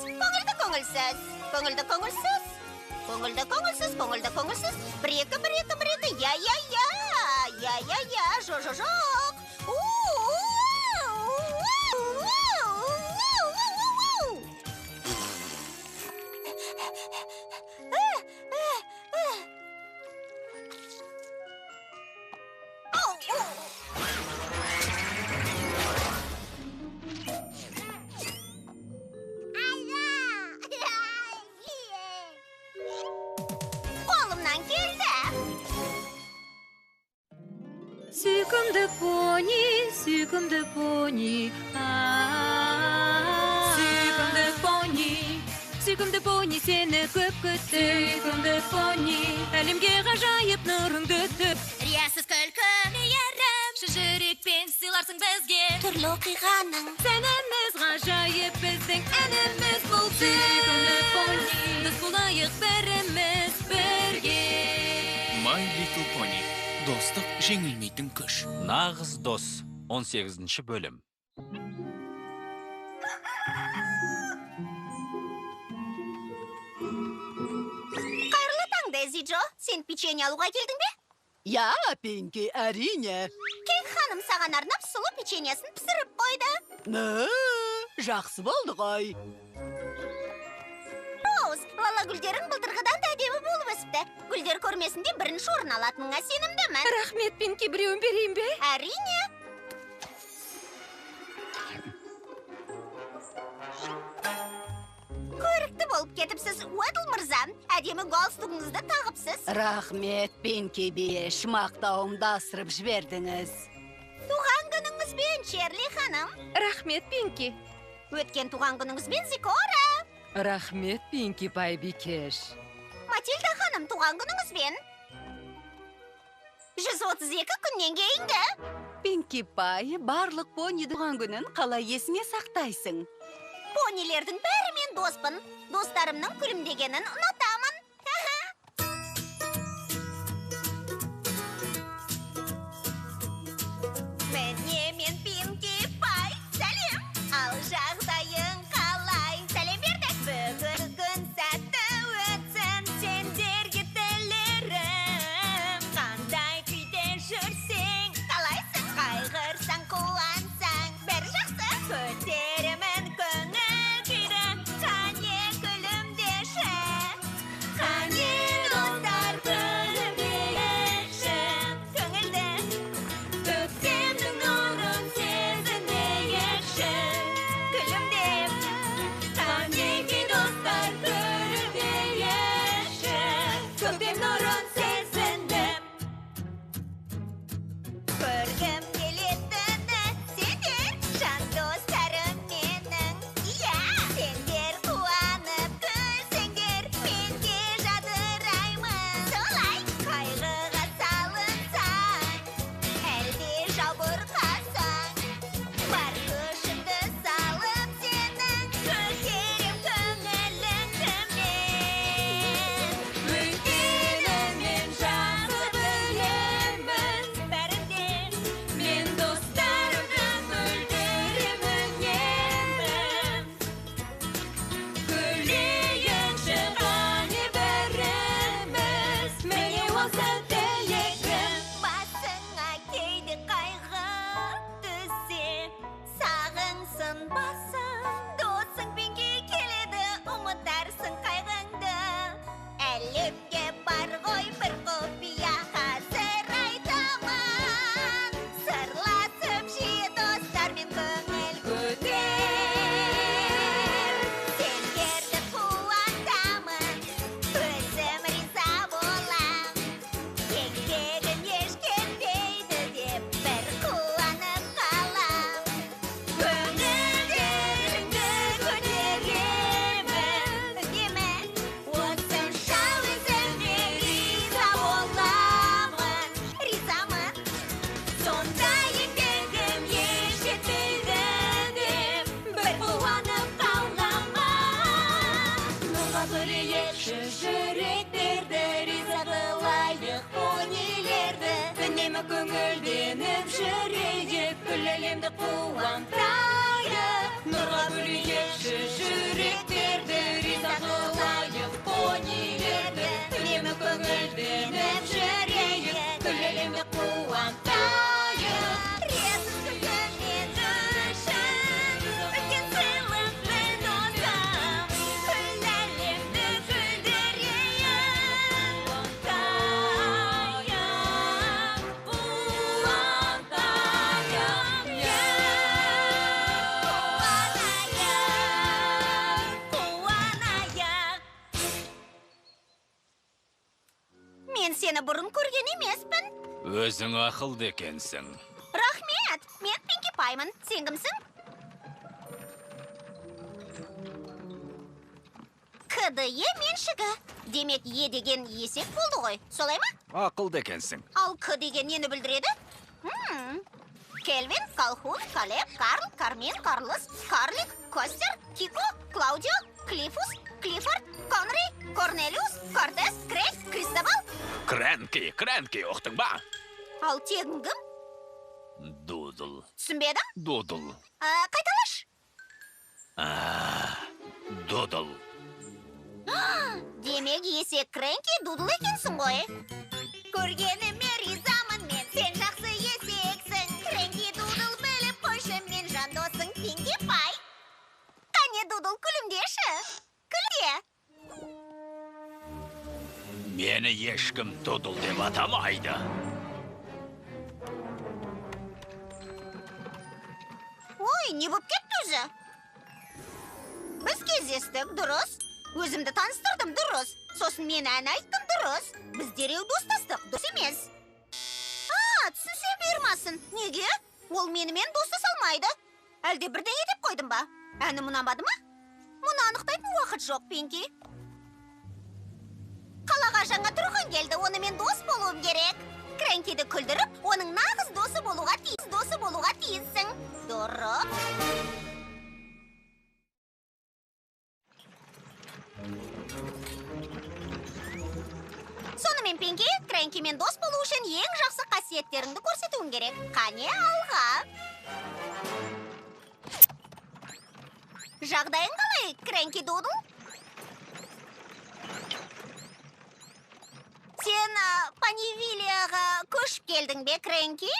Көңілді көңілсіз. Көңілді көңілсіз. Көңілді көңілсіз, көңілді көңілсіз. 1 2 1 2 1 2. Я я я. Я я я. Жоқ жоқ жоқ. Сүйкімді пони, сүйкімді пони, сүйкімді пони, сүйкімді пони, сені көп күтті. Сүйкімді пони, әлемге ғажайып нұрыңды төк. Риясыз күлкі, мейірім, шын жүрекпен сыйларсың бізге. Түрлі оқиғаның сәніміз ғажайып, біздің әніміз бұл. Сүйкімді пони, дос болайық бәріміз бірге. My Little Pony. Достық жеңілмейтін күш. Нағыз дос. 18-ші бөлім. Қайырлы таң, Дейзи Джо. Сен печенье алуға келдің бе? Я, Пинки, әрине. Кек ханым саған арнап сұлы печеньесін пісіріп қойды. Жақсы болды ғой. Роуз, лала гүлдерің былтырғыдан да әдемі болып өсіпті. Гүлдер көрмесінде бірінші орын алатыныңа сенімдімін. Рахмет, Пинки, біреуін берейін бе? Әрине. Көрікті болып кетіпсіз, Уэдл мырза. Әдемі галстугіңізді тағыпсыз. Рахмет, Пинки Беш, мақтауымды асырып жібердіңіз. Туған күніңізбен, Черли ханым. Рахмет, Пинки. Өткен туған күніңізбен, Зикора. Рахмет, Пинки Пай бикеш. Матильда ханым, туған күніңізбен. 132 күннен кейінгі. Пинки Пай, барлық пони туған күнін қалай есіңе сақтайсың? Понилердің бәрімен доспын. Достарымның күлімдегенін ұнатамын. Міне мен Пинки Пай, сәлем. Ал жағдайың қалай? Сәлем бердік. Бүгін күн сәтті өтсін, сендерге тілерім. Қандай күйде жүрсең, қалайсың? Қайғырсаң, қуансаң, бәрі жақсы. Көтеремін көңіл күйді, қане күлімдеші. Қане достар күлімдеші. Көңілді көктемнің нұрын сезінейікші. Күлімдеп, қанекей достар күлімдейікші. Көктем нұрын сезініп. Көргім келетіні сендер, жан достарым менің. Иә, сендер қуанып күлсеңдер, мен де жадыраймын. Солай қайғыға салынсаң, әлде жабырқасаң, бар күшімді салып сенің көтерем көңіліңді мен. Өйткені мен жақсы білемін, Бәрінде мен достарымды күлдіремін үнемі. Күлейікші қане бәріміз, міне осы тілегім. Басыңа кейде қайғы түссе, сағынсын басың. Досың Пинки келеді, ұмытарсың қайғыңды. Әлемге бар ғой бір құпия, қазір айтамын. Сырласып жиі достармен көңіл көтер. Сендерді қуантамын, өзім риза болам. Еңбегін еш кетпейді деп бір қуанып қалам. Көңілдеріңді көтеремін үнемі. Осынша өзіме риза боламын, ризамын. Сонда еңбегім еш жетпейді деп бір қуанып қаламын. Нұрға бөлейікші жүректерді, риза қылайық понилерді. Үнемі көңілденіп жүрейік, күллі әлемді қуантайық. Нұрға бөлейікші жүректерді. Сені бұрын көрген емеспін. Өзің ақылды екенсің. Рахмет, мен Пинки Паймын. Сен кімсің? КДЕ меншігі. Демек, Е деген есек болды ғой, солай ма? Ақылды екенсің. Ал К деген нені білдіреді? Кельвин, Колхун, Калеб, Карл, Кармен, Карлос, Карлик, Костер, Кико, Клаудио, Клифус, Клиффорд, Конри, Корнелиус, Кортес, Крейг, Кристобал. Крэнки, Крэнки, ұқтың ба? Ал тегің кім? Дудл. Түсінбедім? Дудл. Қайталашы. Дудл. Демек, есек Крэнки Дудл екенсің ғой. Көргеніме ризамын мен, сен жақсы есексің. Крэнки Дудл, біліп қойшы, мен жан досың Пинки Пай. Қане, Дудл, күлімдеші. Күлде. Мені ешкім Дудл деп атамайды. Ой, не боп кетті өзі? Біз кездестік, дұрыс. Өзімді таныстырдым, дұрыс. Сосын мен ән айттым, дұрыс. Біз дереу достастық, дұрыс емес. Түсінсе бұйырмасын. Неге? Ол менімен достаса алмайды. Әлде бірдеңе деп қойдым ба? Әнім ұнамады ма? Мұны анықтайтын уақыт жоқ, Пинки. Қалаға жаңа тұрғын келді, онымен дос болуым керек. Крэнкиді күлдіріп, оның нағыз досы болуға тиіс, досы болуға тиіссің. Дұрыс. Сонымен, Пинки, Крэнкимен дос болу үшін ең жақсы қасиеттеріңді көрсетуің керек. Қане, алға. Жағдайың қалай, Крэнки Дудл? Сен Панивилияға көшіп келдің бе, Крэнки?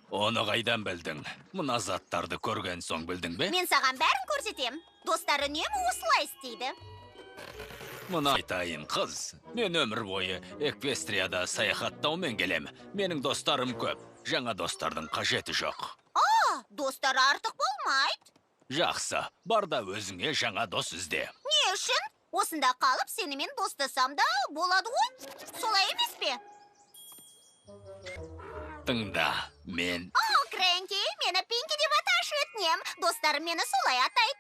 Оны қайдан білдің? Мына заттарды көрген соң білдің бе? Мен саған бәрін көрсетем. Достар үнемі осылай істейді. Мұны айтайын, қыз. Мен өмір бойы Эквестрияда саяхаттаумен келем. Менің достарым көп. Жаңа достардың қажеті жоқ. Достар артық болмайды. Жақсы, бар да өзіңе жаңа дос ізде. Не үшін? Осында қалып сенімен достасам да болады ғой. Солай емес пе? Тыңда, мен... Крэнки, мені Пинки деп аташы, өтінем. Достарым мені солай атайды.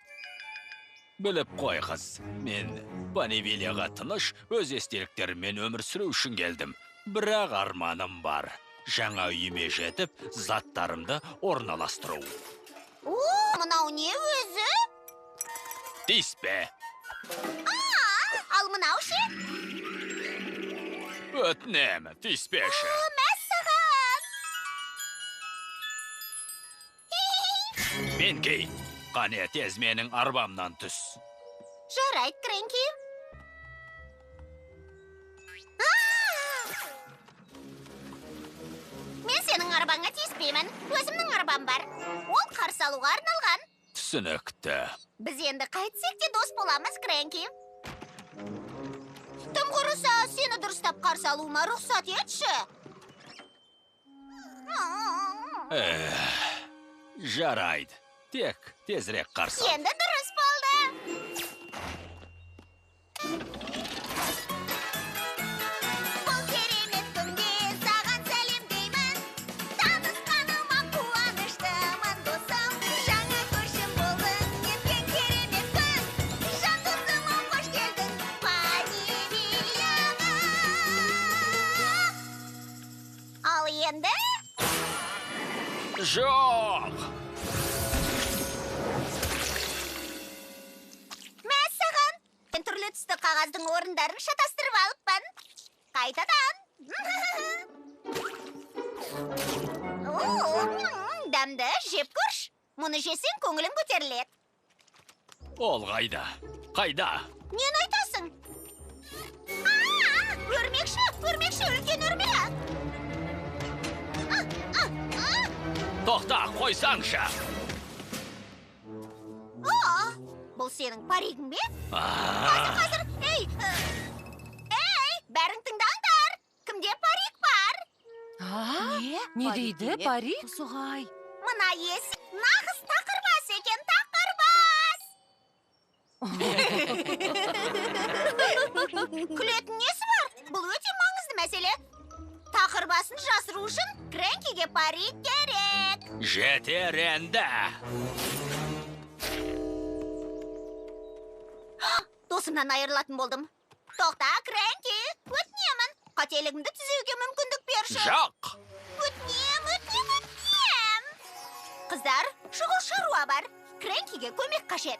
Біліп қой, қыз. Мен Панивилияға тыныш, өз естеліктеріммен өмір сүру үшін келдім. Бірақ арманым бар. Жаңа үйіме жетіп, заттарымды орналастыру. Мынау не өзі? Тиіспе. Ал мынау ше? Өтінем, тиіспеші. Мәссаған! Пинки, қане тез менің арбамнан түс. Жарайды, Крэнки. Мен сенің арбаңа тиіспеймін. Өзімнің арбам бар. Ол қарсы алуға арналған. Түсінікті. Біз енді қайтсек те дос боламыз, Крэнки. Тым құрыса, сені дұрыстап қарсы алуыма рұқсат етші. Жарайды. Тек тезірек қарсы ал. Енді дұрыс болды. Бұл керемет күнде саған сәлемдеймін. Танысқаныма қуаныштымын, досым. Жаңа көршім болдың, неткен керемет күн. Жан досым, қош келдің Панивилияға. Ал енді... Жоқ! Мәссаған! Мен түрлі түсті қағаздың орындарын шатастырып алыппын. Қайтадан. Дәмді, жеп көрші. Мұны жесең көңілің көтеріледі. Ол қайда? Қайда? Нені айтасың? Өрмекші, өрмекші, үлкен өрмек. Тоқта, қойсаңшы. Бұл сенің паригің бе? Қазір, қазір, ей, ей, бәрің тыңдаңдар. Кімде парик бар? Не дейді, парик? Құсығай. Мына есек нағыз тақырбас екен, тақырбас. Күлетін несі бар? Бұл өте маңызды мәселе. Тақыр басын жасыру үшін Крэнкиге парик керек. Жетер енді. Досымнан айырылатын болдым. Тоқта, Крэнки, өтінемін. Қателігімді түзеуге мүмкіндік берші. Жоқ. Өтінем, өтінем, өтінем. Қыздар, шұғыл шаруа бар. Крэнкиге көмек қажет.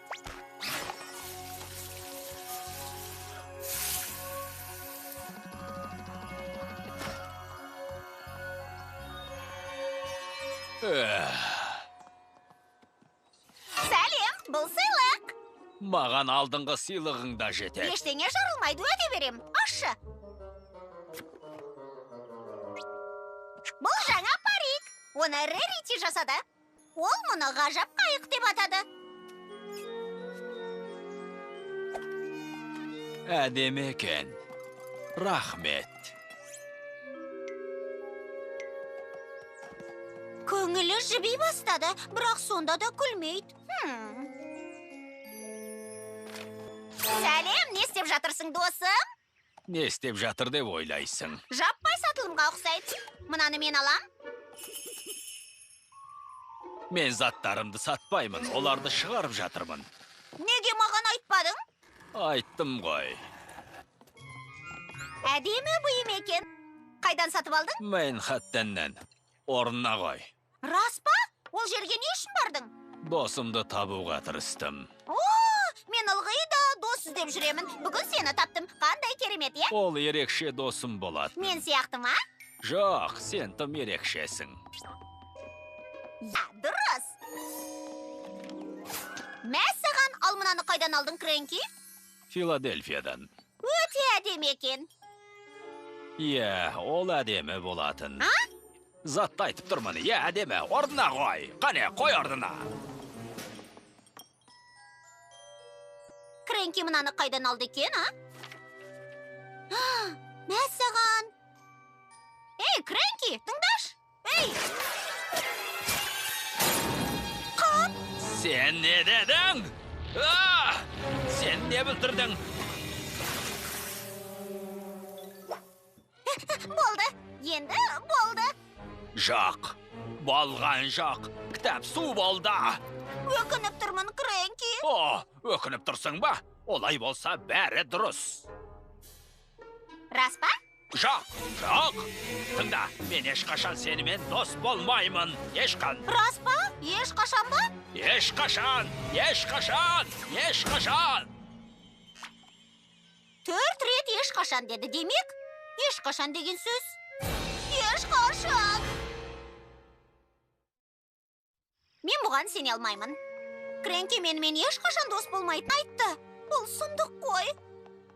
Сәлем, бұл сыйлық. Маған алдыңғы сыйлығың да жетеді. Ештеңе жарылмайды, уәде берем. Ашшы. Бұл жаңа парик. Оны Рерити жасады. Ол мұны ғажап қайық деп атады. Әдемі екен. Рахмет. Көңілі жіби бастады, бірақ сонда да күлмейді. Сәлем, не істеп жатырсың, досым? Не істеп жатыр деп ойлайсың? Жаппай сатылымға ұқсайды. Мынаны мен алам. Мен заттарымды сатпаймын, оларды шығарып жатырмын. Неге маған айтпадың? Айттым ғой. Әдемі бұйым екен. Қайдан сатып алдың? Манхэттеннен. Орнына қой. Рас па? Ол жерге не үшін бардың? Досымды табуға тырыстым. О, мен ылғи да дос іздеп жүремін. Бүгін сені таптым. Қандай керемет, е? Ол ерекше досым болады. Мен сияқты ма? Жоқ, сен тым ерекшесің. Я, дұрыс. Мәссаған, ал мынаны қайдан алдың, Крэнки? Филадельфиядан. Өте әдемі екен. Иә, ол әдемі болатын. А? Затты айтып тұрмын, иә, әдемі, орнына қой. Қане, қой орнына. Крэнки мынаны қайдан алды екен, а? Мәссаған. Ей, Крэнки, тыңдашы. Ей! Қап! Сен не дедің? Сен не білдірдің? Болды, енді болды. Жоқ, болған жоқ. Кітап су болды. Өкініп тұрмын, Крэнки. О, өкініп тұрсың ба? Олай болса, бәрі дұрыс. Рас па? Жоқ, жоқ. Тыңда, мен ешқашан сенімен дос болмаймын. Ешқан. Рас па? Ешқашан ба? Ешқашан, ешқашан, ешқашан. 4 рет ешқашан деді. Демек, ешқашан деген сөз. Ешқашан. Мен бұған сене алмаймын. Крэнки менімен ешқашан дос болмайтынын айтты. Бұл сұмдық қой.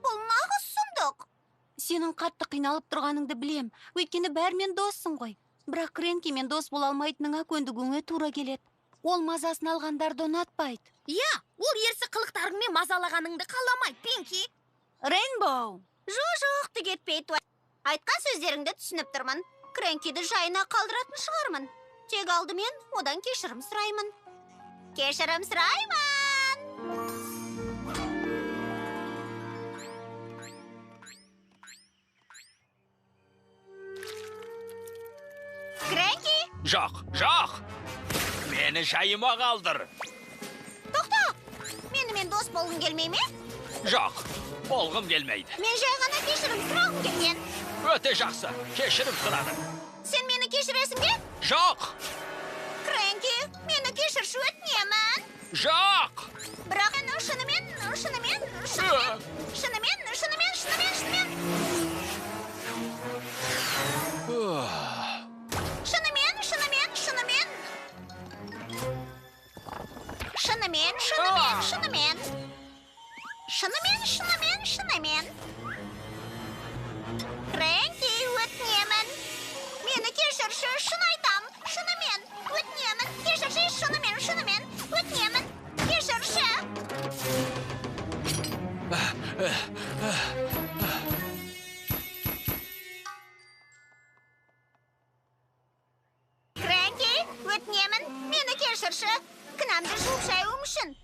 Бұл нағыз сұмдық. Сенің қатты қиналып тұрғаныңды білем. Өйткені бәрімен доссың ғой. Бірақ Крэнкимен дос бола алмайтыныңа көндігуіңе тура келеді. Ол мазасын алғандарды ұнатпайды. Иә, ол ерсі қылықтарыңмен мазалағаныңды қаламайды, Пинки. Рейнбоу. Жоқ, түк етпейді. Айтқан сөздеріңді түсініп тұрмын. Крэнкиді жайына қалдыратын шығармын. Тек алдымен одан кешірім сұраймын. Кешірім сұраймын! Крэнки! Жоқ, жоқ! Мені жайыма қалдыр! Тоқта! Менімен дос болғың келмей ме? Жоқ, болғым келмейді. Мен жай ғана кешірім сұрағым келген. Өте жақсы, кешірім сұрадым. Сен мені кешіресің бе? Жоқ! Крэнки, мені кешірші, өтінемін. Жоқ! Бірақ мен шынымен, шынымен, шынымен, шынымен, шынымен, шынымен, шынымен. Шынымен, шынымен, шынымен. Шынымен, шынымен, шынымен. Шынымен, шынымен, шынымен. Крэнки, өтінемін. Мені кешірші, шын айтам. Шынымен, өтінемін. Кешірші, шынымен, шынымен. Өтінемін. Кешірші. Крэнки, өтінемін. Мені кешірші. Кінәмді жуып шаюым үшін.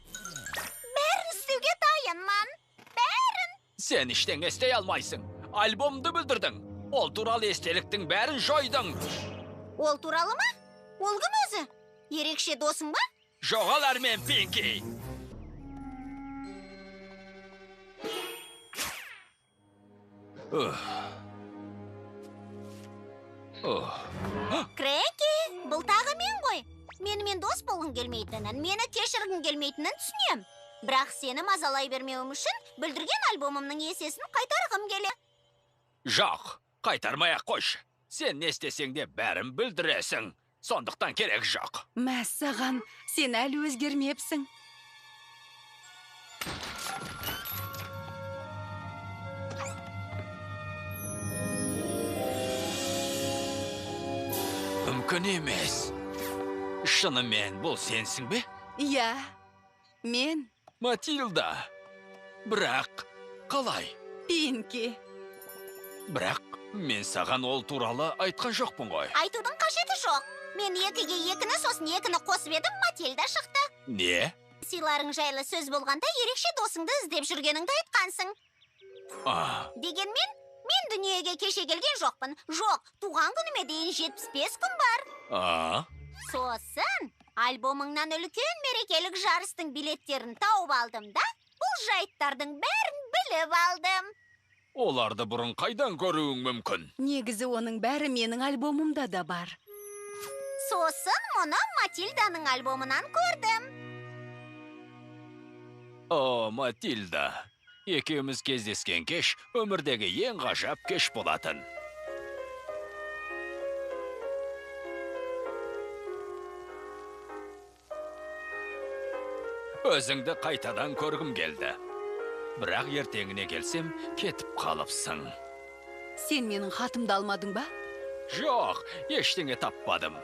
Бәрін істеуге дайынмын. Бәрін. Сен ештеңе істей алмайсың. Альбомды бүлдірдің. Ол туралы естеліктің бәрін жойдың. Ол туралы ма? Ол кім өзі? Ерекше досың ба? Жоғал әрмен, Пинки! Крэнки, бұл тағы мен ғой. Менімен дос болғың келмейтінін, мені кешіргің келмейтінін түсінем. Бірақ сені мазалай бермеуім үшін бүлдірген альбомымның есесін қайтарғым келе. Жоқ, қайтармай-ақ қойшы. Сен не істесең де бәрін бүлдіресің. Сондықтан керек жоқ. Мәссаған, сен әлі өзгермепсің. Мүмкін емес. Шынымен бұл сенсің бе? Иә, мен. Матильда. Бірақ қалай? Пинки. Бірақ мен саған ол туралы айтқан жоқпын ғой. Айтудың қажеті жоқ. Мен 2-ге 2-ні, сосын 2-ні қосып едім, Матильда шықты. Не? Сыйларың жайлы сөз болғанда ерекше досыңды іздеп жүргеніңді айтқансың. Дегенмен, мен дүниеге кеше келген жоқпын. Жоқ, туған күніме дейін 75 күн бар. Сосын альбомыңнан үлкен мерекелік жарыстың билеттерін тауып алдым да, бұл жайттардың бәрін біліп алдым. Оларды бұрын қайдан көруің мүмкін? Негізі оның бәрі менің альбомымда да бар. Сосын мұны Матильданың альбомынан көрдім. О, Матильда, екеуміз кездескен кеш өмірдегі ең ғажап кеш болатын. Өзіңді қайтадан көргім келді. Бірақ ертеңіне келсем, кетіп қалыпсың. Сен менің хатымды алмадың ба? Жоқ, ештеңе таппадым.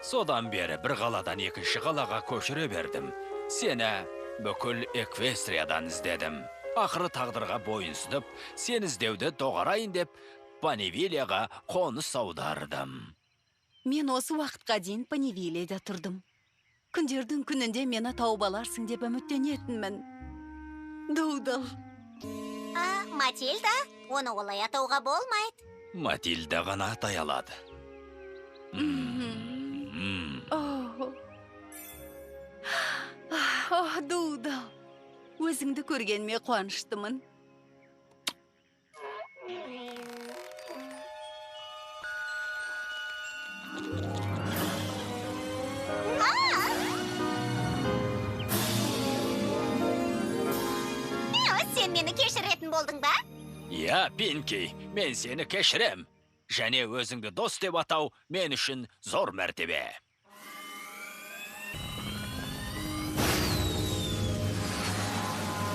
Содан бері бір қаладан екінші қалаға көшіре бердім. Сені бүкіл Эквестриядан іздедім. Ақыры тағдырға бойынсынып, сені іздеуді доғарайын деп Понивилияға қоныс аудардым. Мен осы уақытқа дейін Понивилияда тұрдым. Күндердің күнінде мені тауып аларсың деп үміттенетінмін. Дудл. Матильда, оны олай атауға болмайды. Матильда ғана атай алады. О, Дудл, өзіңді көргеніме қуаныштымын. Сен мені кешіретін болдың ба? Иә, Пинки, мен сені кешірем. Және өзіңді дос деп атау мен үшін зор мәртебе.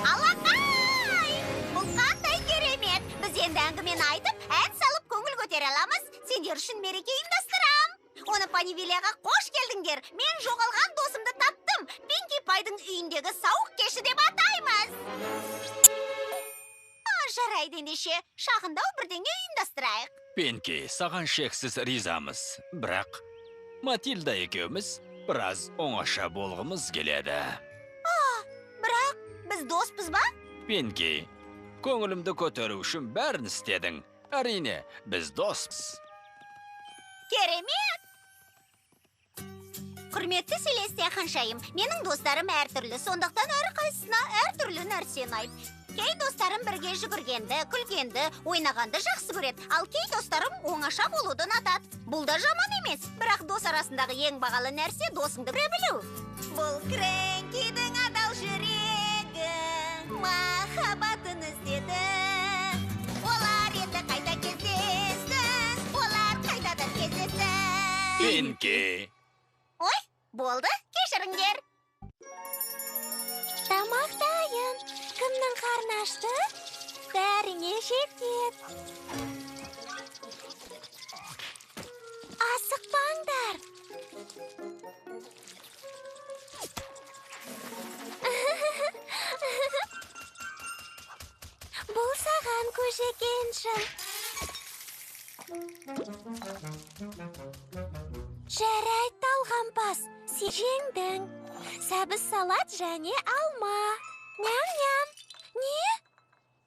Алақай! Бұл қандай керемет! Біз енді әңгімені айтып, ән салып көңіл көтере аламыз. Сендер үшін мереке ұйымдастырам. Оны Понивилияға қош келдіңдер. Мен жоғалған досымды таптым. Пинки Пайдың үйіндегі сауық кеші деп атаймыз. Жарайды ендеше, шағындау бірдеңе ұйымдастырайық. Пинки, саған шексіз ризамыз. Бірақ Матильда екеуміз біраз оңаша болғымыз келеді. Бірақ біз доспыз ба? Пинки, көңілімді көтеру үшін бәрін істедің. Әрине, біз доспыз. Керемет! Құрметті Селестия ханшайым, менің достарым әртүрлі, сондықтан әрқайсысына әртүрлі нәрсе ұнайды. Кей достарым бірге жүгіргенді, күлгенді, ойнағанды жақсы көреді, ал кей достарым оңаша болуды ұнатады. Бұл да жаман емес, бірақ дос арасындағы ең бағалы нәрсе досыңды біле білу. Бұл Крэнкидің адал жүрегі, махаббатын іздеді. Олар енді қайта кездесті, олар қайтадан кездесті. Пинки! Ой, болды, кешіріңдер. Тамақ дайын. Кімнің қарны ашты? Бәріңе жетеді. Асықпаңдар. Бұл саған көжекенші. Жарайды, талғампаз, сен жеңдің. Сәбіз салат және алма. Ням-ням. Не?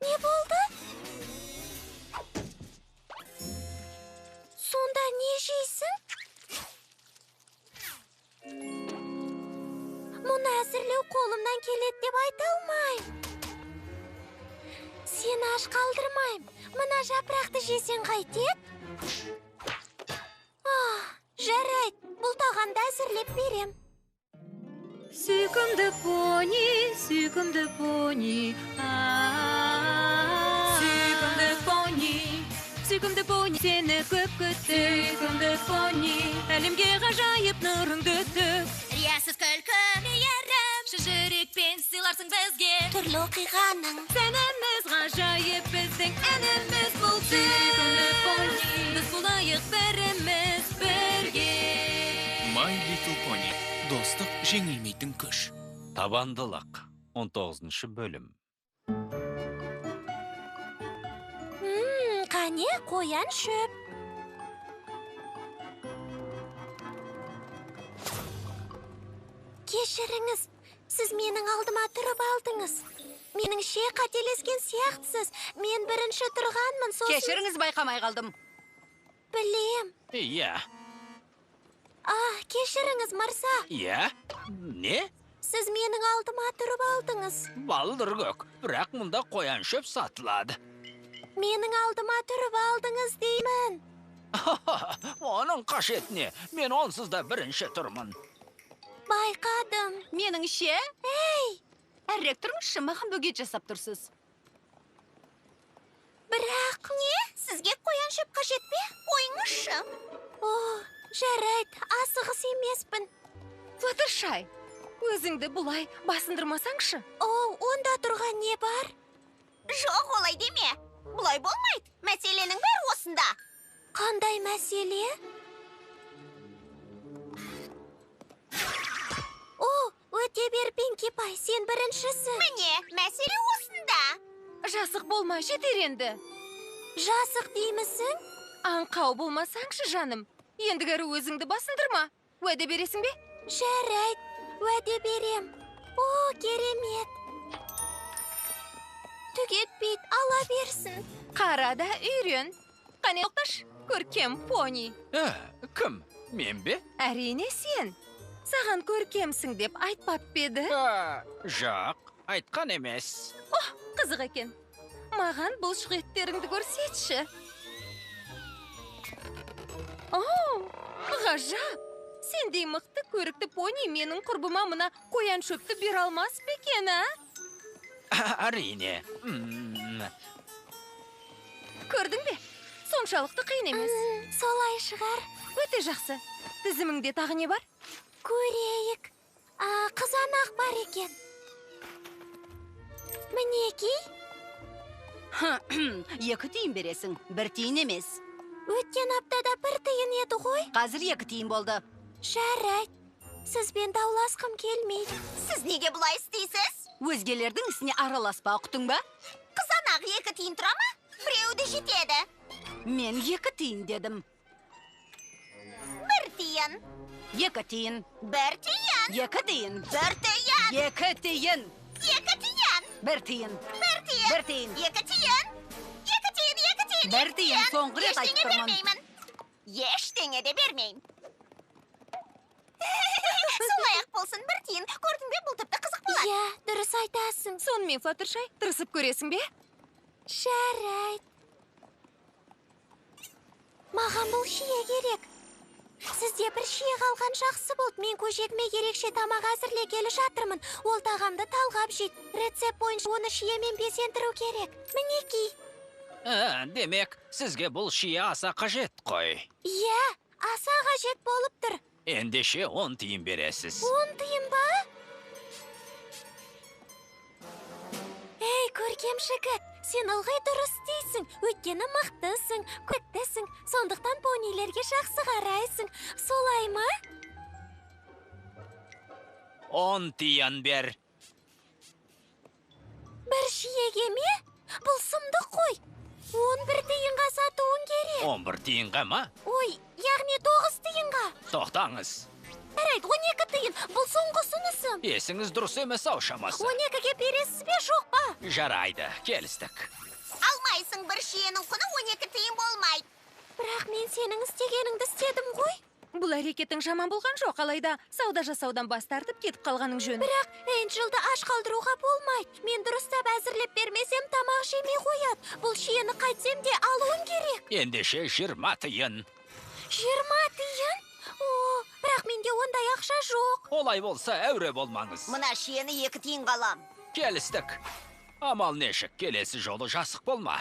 Не болды? аш қалдырмаймын. Мына жапырақты жесең қайтеді? Жарайды, бұл тағамды әзірлеп берем. Сүйкімді пони, сүйкімді пони, сүйкімді пони, сүйкімді пони, сені көп күтті. Сүйкімді пони, әлемге ғажайып нұрыңды төк. Риясыз күлкі, мейірім, шын жүрекпен сыйларсың бізге. Түрлі оқиғаның сәніміз ғажайып, біздің әніміз бұл. Сүйкімді пони, біз болайық біріміз бірге. My Little Pony. Достық жеңілмейтін күш. Табандылық. 19 бөлім. Қане, қоян шөп. Кешіріңіз, сіз менің алдыма тұрып алдыңыз. Меніңше қателескен сияқтысыз. Мен бірінші тұрғанмын, сосын... Кешіріңіз, байқамай қалдым. Білем. Иә. Кешіріңіз, мырза. Иә? Не? Сіз менің алдыма тұрып алдыңыз. Балдыр көк, бірақ мұнда қоян шөп сатылады. Менің алдыма тұрып алдыңыз деймін. Оның қажетіне, мен онсыз да бірінші тұрмын. Байқадым. Меніңше? Ей! Әрірек тұрыңызшы, маған бөгет жасап тұрсыз. Бірақ не? Сізге қоян шөп қажет пе? Қойыңызшы. О, жарайды, асығыс емеспін. Флаттершай, өзіңді бұлай басындырмасаңшы. О, онда тұрған не бар? Жоқ, олай деме. Бұлай болмайды. Мәселенің бәрі осында. Қандай мәселе? О, өте бер, Пинки Пай, сен біріншісің. Міне, мәселе осында. Жасық болма, жетер енді. Жасық деймісің? Аңқау болмасаңшы, жаным. Ендігәрі өзіңді басындырма. Уәде бересің бе? Жарайды, уәде берем. О, керемет. Түк етпейді, ала берсін. Қара да үйрен. Қане, тоқташы, көркем пони. Кім? Мен бе? Әрине сен. Саған көркемсің деп айтпап па еді? Жоқ, айтқан емес. О, қызық екен. Маған бұлшық еттеріңді көрсетші. О, ғажап! Сендей мықты көрікті пони менің құрбыма мына қоян шөпті бере алмас па екен, а? Әрине. Көрдің бе? Соншалықты қиын емес. Солай шығар. Өте жақсы. Тізіміңде тағы не бар? Көрейік. Қызанақ бар екен. Мінекей. 2 тиын бересің, 1 тиын емес. Өткен аптада 1 тиын еді ғой. Қазір 2 тиын болды. Жарайды. Сізбен дауласқым келмейді. Сіз неге бұлай істейсіз? Өзгелердің ісіне араласпа, ұқтың ба? Қызанақ 2 тиын тұра ма? Біреуі де жетеді. Мен 2 тиын дедім. 1 тиын. 2 тиын. 1 тиын. 2 тиын. 1 тиын. 2 тиын. 2 тиын. 1 тиын. 1 тиын. 1 тиын. 2 тиын. 2 тиын, 2 тиын. 1 тиын. Соңғы рет айтып тұрмын. Ештеңе бермеймін. Ештеңе де бермеймін. Солай-ақ болсын, 1 тиын. Көрдің бе, бұл тіпті қызық болады. Иә, дұрыс айтасың. Сонымен, Флаттершай, тырысып көресің бе? Жарайды. Маған бұл шие керек. Сізде бір шие қалған жақсы болды. Мен көжегіме ерекше тамақ әзірлегелі жатырмын. Ол тағамды талғап жейді. Рецепт бойынша оны шиемен безендіру керек. Мінекей. Демек, сізге бұл шие аса қажет қой. Иә, аса қажет болып тұр. Ендеше 10 тиын бересіз. 10 тиын ба? Ей, көркем жігіт, сен ылғи дұрыс істейсің. Өйткені мықтысың, көктісің. Сондықтан понилерге жақсы қарайсың. Солай ма? 10 тиын бер. Бір шиеге ме? Бұл сұмдық қой. 11 тиынға сатуың керек. 11 тиынға ма? Ой, яғни 9 тиынға. Тоқтаңыз. Жарайды, 12 тиын. Бұл соңғы ұсынысым. Есіңіз дұрыс емес ау шамасы. 12-ге бересіз бе, жоқ па? Жарайды, келістік. Алмайсың, бір шиенің құны 12 тиын болмайды. Бірақ мен сенің істегеніңді істедім ғой. Бұл әрекетің жаман болған жоқ, алайда сауда жасаудан бас тартып кетіп қалғаның жөн. Бірақ Энджелді аш қалдыруға болмайды. Мен дұрыстап әзірлеп бермесем тамақ жемей қояды. Бұл шиені қайтсем де алуым керек. Ендеше 20 тиын. 20 тиын? О, бірақ менде ондай ақша жоқ. Олай болса, әуре болмаңыз. Мына шиені 2 тиынға алам. Келістік. Амал нешік, келесі жолы жасық болма.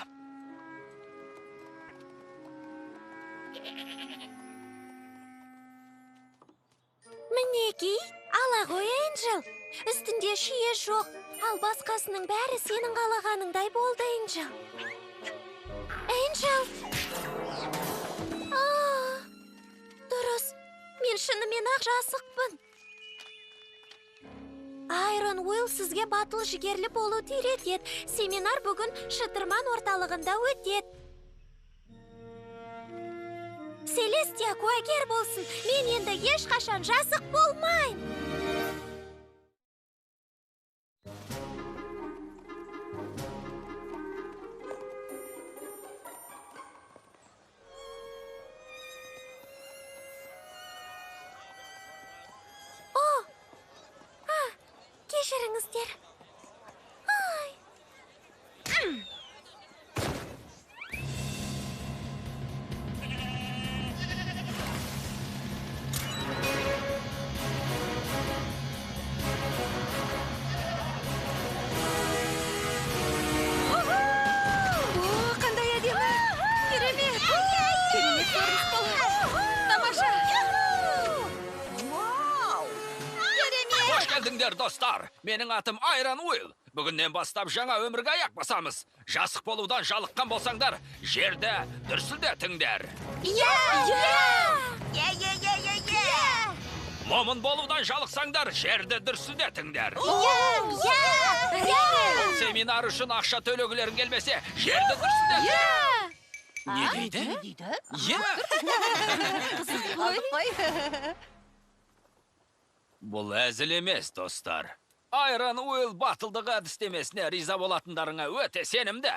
Мінекей, ала ғой, Энджел. Үстінде шие жоқ, ал басқасының бәрі сенің қалағаныңдай болды, Энджел. Энджел! Дұрыс, мен шынымен-ақ жасықпын. Айрон Уилл сізге батыл жігерлі болуды үйретеді. Семинар бүгін Шытырман орталығында өтеді. Селестия куәгер болсын. Мен енді ешқашан жасық болмаймын. О! Кешіріңіздер. Ай! Қандай әдемі! Керемет! Керемет көрініс болады! Тамаша! Вау! Қош келдіңдер, достар! Менің атым Айрон Уилл. Бүгіннен бастап жаңа өмірге аяқ басамыз. Жасық болудан жалыққан болсаңдар, жерді дүрсілдетіңдер. Иә! Иә, иә, иә, иә, иә! Момын болудан жалықсаңдар, жерді дүрсілдетіңдер. Иә! Иә! Бұл семинар үшін ақша төлегілерің келмесе, жерді дүрсілдетіңдер. Не дейді? Не дейді? Иә! Алдық қой. Бұл әзіл емес, достар. Айрон Уилл батылдық әдістемесіне риза болатындарыңа өте сенімді.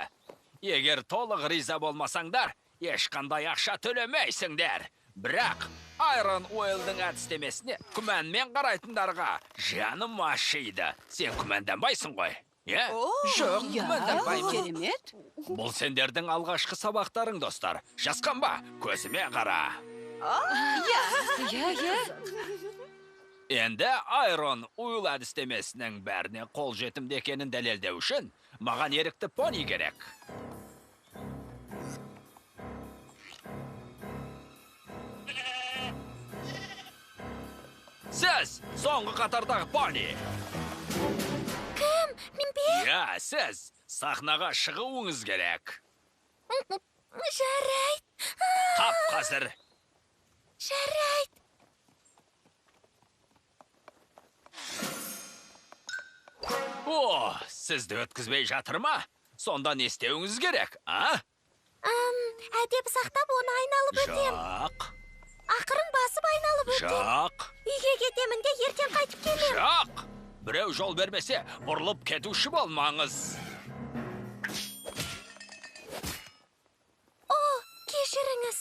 Егер толық риза болмасаңдар, ешқандай ақша төлемейсіңдер. Бірақ Айрон Уиллдің әдістемесіне күмәнмен қарайтындарға жаным ашиды. Сен күмәнданбайсың ғой, е? Жоқ, күмәнданбаймын. Керемет. Бұл сендердің алғашқы сабақтарың, достар. Жасқанба, көзіме қара. Иә, иә. Енді Айрон Уилл әдістемесінің бәріне қол жетімді екенін дәлелдеу үшін маған ерікті пони керек. Сіз, соңғы қатардағы пони. Кім? Мен бе? Иә, сіз сахнаға шығуыңыз керек. Жарайды. Тап қазір. Жарайды. О, сізді өткізбей жатыр ма? Сонда не істеуіңіз керек, а? Әдеп сақтап оны айналып өтем. Жоқ. Ақырын басып айналып өтем. Жоқ. Үйге кетемін де ертең қайтып келем. Жоқ. Біреу жол бермесе, бұрылып кетуші болмаңыз. О, кешіріңіз.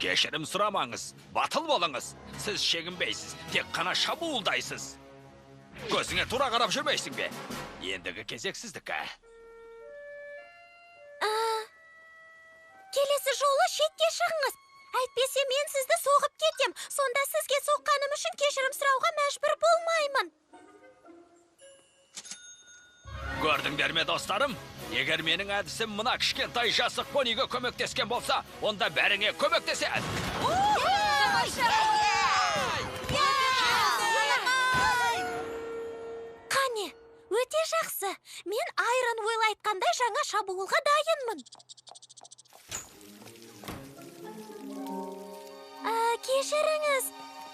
Кешірім сұрамаңыз, батыл болыңыз. Сіз шегінбейсіз, тек қана шабуылдайсыз. Көзіңе тура қарап жүрмейсің бе? Ендігі кезек сіздікі. Келесі жолы шетке шығыңыз. Әйтпесе мен сізді соғып кетем. Сонда сізге соққаным үшін кешірім сұрауға мәжбүр болмаймын. Көрдіңдер ме, достарым? Егер менің әдісім мына кішкентай жасық пониге көмектескен болса, онда бәріңе көмектеседі. Қане, өте жақсы. Мен Айрон Уилл айтқандай жаңа шабуылға дайынмын. Кешіріңіз.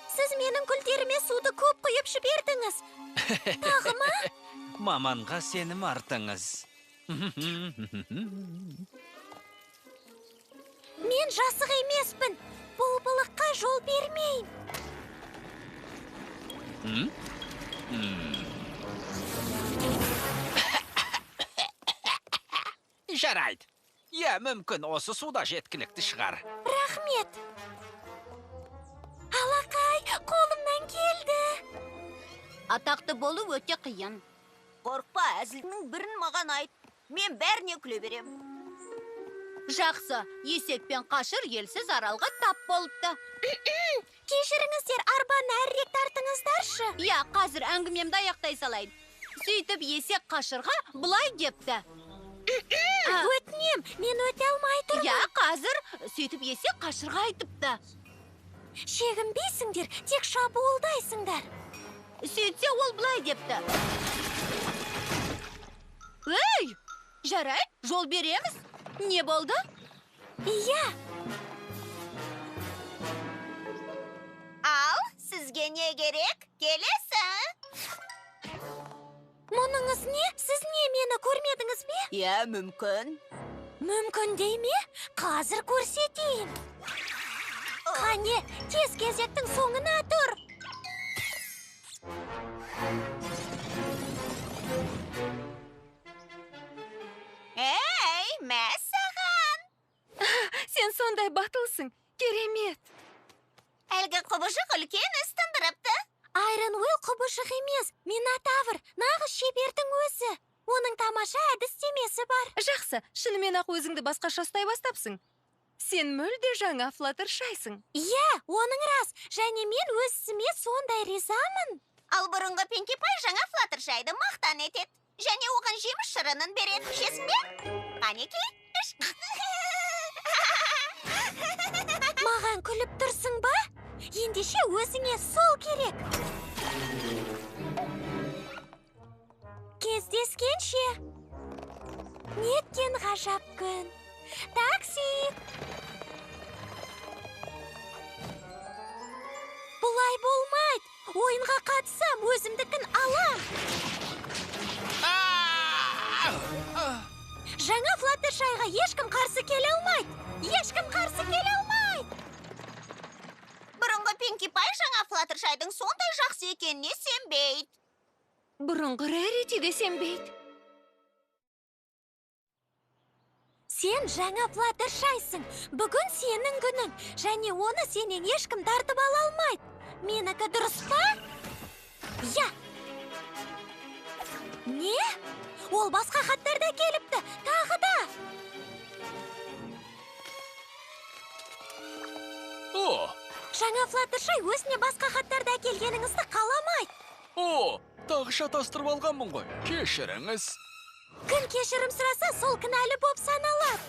Сіз менің гүлдеріме суды көп құйып жібердіңіз. Тағы ма? Маманға сенім артыңыз. Мен жасық емеспін. Бұл былыққа жол бермеймін. Жарайды. Иә, мүмкін осы суда жеткілікті шығар. Рахмет. Алақай, қолымнан келді. Атақты болу өте қиын. Қорқпа, әзілдің бірін маған айт. Мен бәріне күле берем. Жақсы, есек пен қашыр елсіз аралға тап болыпты. Кешіріңіздер, арбаны әрірек тартыңыздаршы. Иә, қазір әңгімемді аяқтай салайын. Сөйтіп есек қашырға былай депті. Өтінем, мен өте алмай тұрмын. Иә, қазір. Сөйтіп есек қашырға айтыпты. Шегінбейсіңдер, тек шабуылдайсыңдар. Сөйтсе ол былай депті. Ей, жарайды, жол береміз. Не болды? Иә. Ал, сізге не керек? Келесі. Мұныңыз не? Сіз не, мені көрмедіңіз бе? Иә, мүмкін. Мүмкін дей ме? Қазір көрсетейін. Қане, тез кезектің соңына тұр. Ей, мәссаған! Сен сондай батылсың, керемет. Әлгі құбыжық үлкен іс тындырыпты. Айрон Уилл құбыжық емес, Минотавр, нағыз шебердің өзі. Оның тамаша әдістемесі бар. Жақсы, шынымен ақ өзіңді басқаша ұстай бастапсың. Сен мүлде жаңа Флаттершайсың. Иә, оның рас. Және мен өз ісіме сондай ризамын. Ал бұрынғы Пинки Пай жаңа Флаттершайды мақтан етеді. Және оған жеміс шырынын береді. Ішесің бе? Қанекей, іш. Маған күліп тұрсың ба? Ендеше өзіңе сол керек. Кездескенше. Неткен ғажап күн. Такси! Бұлай болмайды. Ойынға қатысам, өзімдікін алам. Жаңа Флаттершайға ешкім қарсы келе алмайды. Ешкім қарсы келе алмайды. Бұрынғы Пинки Пай жаңа Флаттершайдың сондай жақсы екеніне сенбейді. Бұрынғы Рарити де сенбейді. Сен жаңа Флаттершайсың. Бүгін сенің күнің. Және оны сенен ешкім тартып ала алмайды. Менікі дұрыс па? Иә. Не? Ол басқа хаттарда келіпті. Тағы да. О! Жаңа Флаттершай өзіне басқа хаттарды әкелгеніңізді қаламайды. О, тағы шатастырып алғанмын ғой. Кешіріңіз. Кім кешірім сұраса, сол кінәлі боп саналады.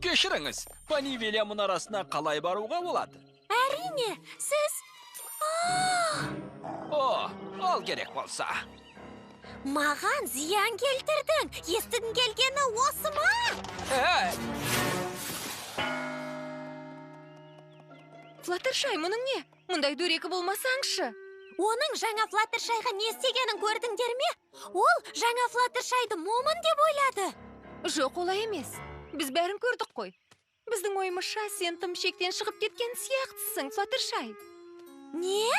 Кешіріңіз, Понивилия мұнарасына қалай баруға болады? Әрине, сіз... О, ал керек болса. Маған зиян келтірдің. Естігің келгені осы ма? Флаттершай, мұның не? Мұндай дөрекі болмасаңшы. Оның жаңа Флаттершайға не істегенін көрдіңдер ме? Ол жаңа Флаттершайды момын деп ойлады. Жоқ, олай емес. Біз бәрін көрдік қой. Біздің ойымызша сен тым шектен шығып кеткен сияқтысың, Флаттершай. Не?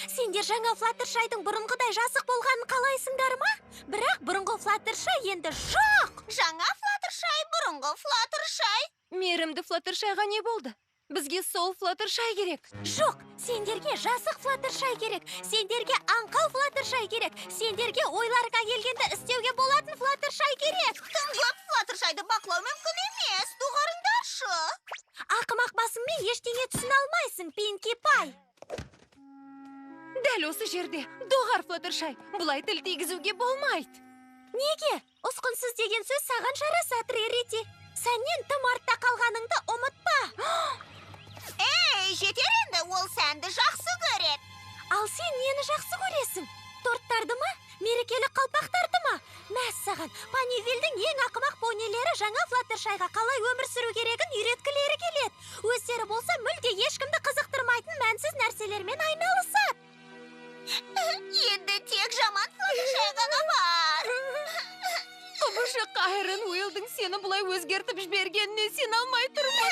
Сендер жаңа Флаттершайдың бұрынғыдай жасық болғанын қалайсыңдар ма? Бірақ бұрынғы Флаттершай енді жоқ! Жаңа Флаттершай, бұрынғы Флаттершай. Мейірімді Флаттершайға не болды? Бізге сол Флаттершай керек. Жоқ, сендерге жасық Флаттершай керек. Сендерге аңқау Флаттершай керек. Сендерге ойларыңа келгенді істеуге болатын Флаттершай керек. Тым көп Флаттершайды бақылау мүмкін емес. Доғарыңдаршы. Ақымақ басыңмен ештеңе түсіне алмайсың, Пинки Пай. Дәл осы жерде доғар Флаттершай. Бұлай тіл тигізуге болмайды. Неге? Ұсқынсыз деген сөз саған жарасады, Рарити. Сәннен тым артта қалғаныңды ұмытпа. Ей, жетер енді, ол сәнді жақсы көреді. Ал сен нені жақсы көресің? Торттарды ма? Мерекелік қалпақтарды ма? Мәссаған, Понивиллдің ең ақымақ понилері жаңа Флаттершайға қалай өмір сүру керегін үйреткілері келеді. Өздері болса мүлде ешкімді қызықтырмайтын мәнсіз нәрселермен айналысады. Енді тек жаман Флаттершай ғана бар. Құбыжық Айрон Уиллдің сені бұлай өзгертіп жібергеніне сене алмай тұрмын.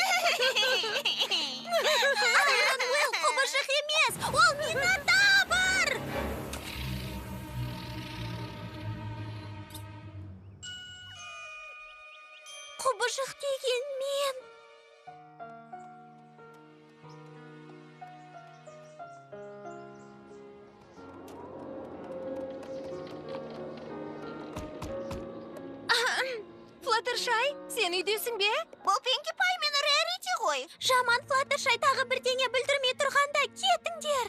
Айрон Уилл құбыжық емес, ол Минотавр! Құбыжық деген мен. Флаттершай, сен үйдесің бе? Бұл Пинки Пай мен Рарити ғой. Жаман Флаттершай тағы бірдеңе бүлдірмей тұрғанда кетіңдер.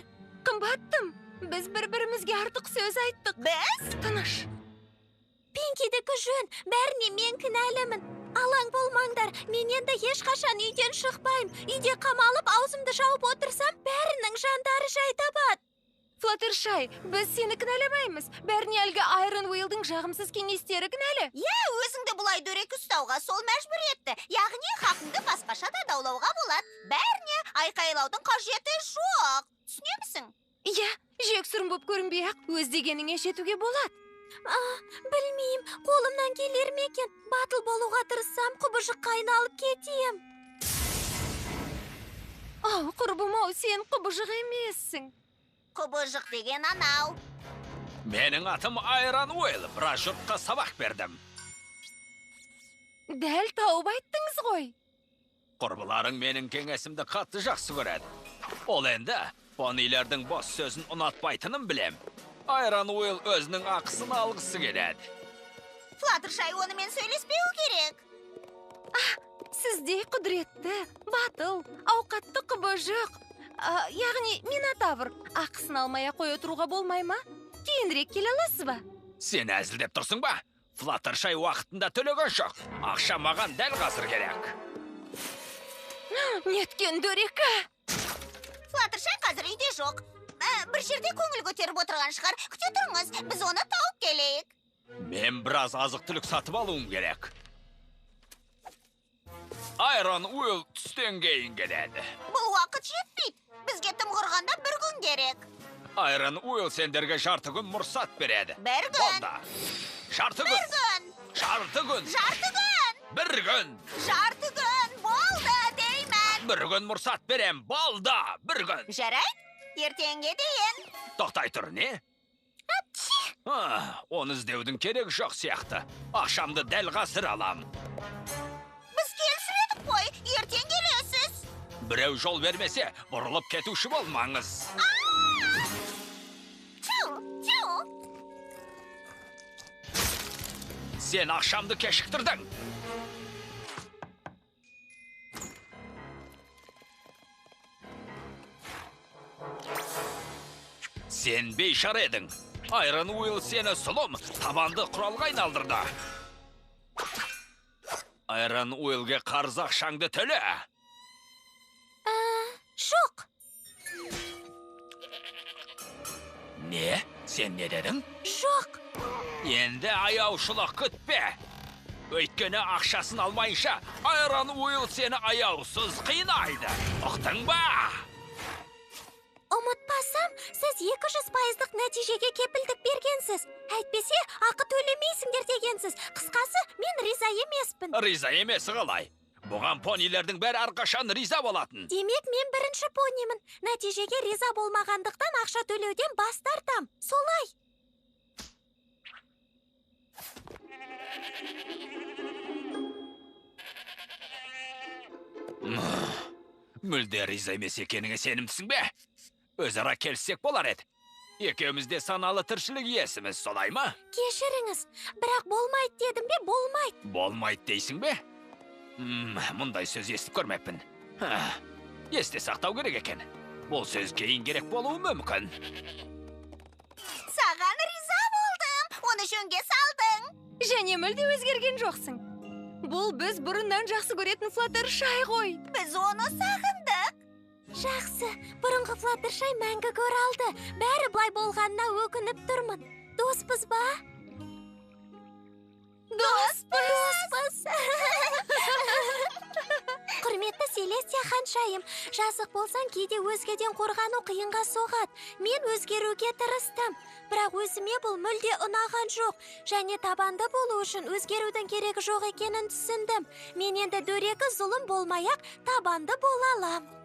Қымбаттым, біз бір-бірімізге артық сөз айттық. Біз? Тыныш. Пинкидікі жөн, бәріне мен кінәлімін. Алаң болмаңдар, мен енді ешқашан үйден шықпаймын. Үйде қамалып, аузымды жауып отырсам, бәрінің жандары жай табады. Флаттершай, біз сені кінәламаймыз. Бәріне әлгі Айрон Уиллдің жағымсыз кеңестері кінәлі. Иә, өзіңді бұлай дөрекі ұстауға сол мәжбүр етті. Яғни хақыңды басқаша да даулауға болады. Бәріне айқайлаудың қажеті жоқ. Түсінемісің? Иә, жексұрын боп көрінбей-ақ, өз дегеніңе жетуге болады. Білмеймін, қолымнан келер ме екен? Батыл болуға тырыссам, құбыжыққа айналып кетем. Ау, құрбым-ау, сен құбыжық емессің. Құбыжық деген анау. Менің атым Айрон Уилл, біраз жұртқа сабақ бердім. Дәл тауып айттыңыз ғой. Құрбыларың менің кеңесімді қатты жақсы көреді. Ол енді понилердің бос сөзін ұнатпайтынын білем. Айрон Уилл өзінің ақысын алғысы келеді. Флаттершай онымен сөйлеспеуі керек. Сіздей құдіретті, батыл, ауқатты құбыжық, яғни Минотавр, ақысын алмай-ақ қоя тұруға болмай ма? Кейінірек келе аласыз ба? Сен әзілдеп тұрсың ба? Флаттершай уақытында төлеген жоқ. Ақша маған дәл қазір керек. Неткен дөрекі! Флаттершай қазір үйде жоқ. Бір жерде көңіл көтеріп отырған шығар. Күте тұрыңыз, біз оны тауып келейік. Мен біраз азық-түлік сатып алуым керек. Айрон Уилл түстен кейін келеді. Бұл уақыт жетпейді. Бізге тым құрғанда бір күн керек. Айрон Уилл сендерге жарты күн мұрсат береді. Бір күн. Болды. Жарты күн. Бір күн. Жарты күн. Жарты күн. Бір күн. Жарты күн. Болды деймін. Бір күн мұрсат берем. Болды. Бір күн. Жарайды. Ертеңге дейін. Тоқтай тұр, не? Оны іздеудің керек жоқ сияқты. Ақшамды дәл қазір алам. Біз келісіп едік қой, ертең келесіз. Біреу жол бермесе, бұрылып кетуші болмаңыз. Тю, тю. Сен ақшамды кешіктірдің. Сен бейшара едің. Айрон Уилл сені сұлым, табанды құралға айналдырды. Айрон Уиллге қарыз ақшаңды төле. Жоқ. Не? Сен не дедің? Жоқ. Енді аяушылық күтпе. Өйткені ақшасын алмайынша Айрон Уилл сені аяусыз қинайды. Ұқтың ба? Ұмытпасам, сіз 200%-лық нәтижеге кепілдік бергенсіз. Әйтпесе, ақы төлемейсіңдер дегенсіз. Қысқасы, мен риза емеспін. Риза емесі қалай? Бұған понилердің бәрі әрқашан риза болатын. Демек, мен бірінші понимін. Нәтижеге риза болмағандықтан ақша төлеуден бас тартам. Солай. Мүлде риза емес екеніңе сенімдісің бе? Өзара келіссек болар еді. Екеуміз де саналы тіршілік иесіміз, солай ма? Кешіріңіз, бірақ болмайды дедім бе, болмайды. Болмайды дейсің бе? Мұндай сөз естіп көрмеппін. Есте сақтау керек екен. Бұл сөз кейін керек болуы мүмкін. Саған риза болдым, оны жөнге салдың. Және мүлде өзгерген жоқсың. Бұл біз бұрыннан жақсы көретін Флаттершай ғой. Біз оны сағындық. Жақсы, бұрынғы Флаттершай мәңгі оралды. Бәрі былай болғанына өкініп тұрмын. Доспыз ба? Доспыз! Доспыз! Құрметті Селестия ханшайым, жасық болсаң кейде өзгеден қорғану қиынға соғады. Мен өзгеруге тырыстым, бірақ өзіме бұл мүлде ұнаған жоқ. Және табанды болу үшін өзгерудің керегі жоқ екенін түсіндім. Мен енді дөрекі зұлым болмай-ақ табанды бола алам.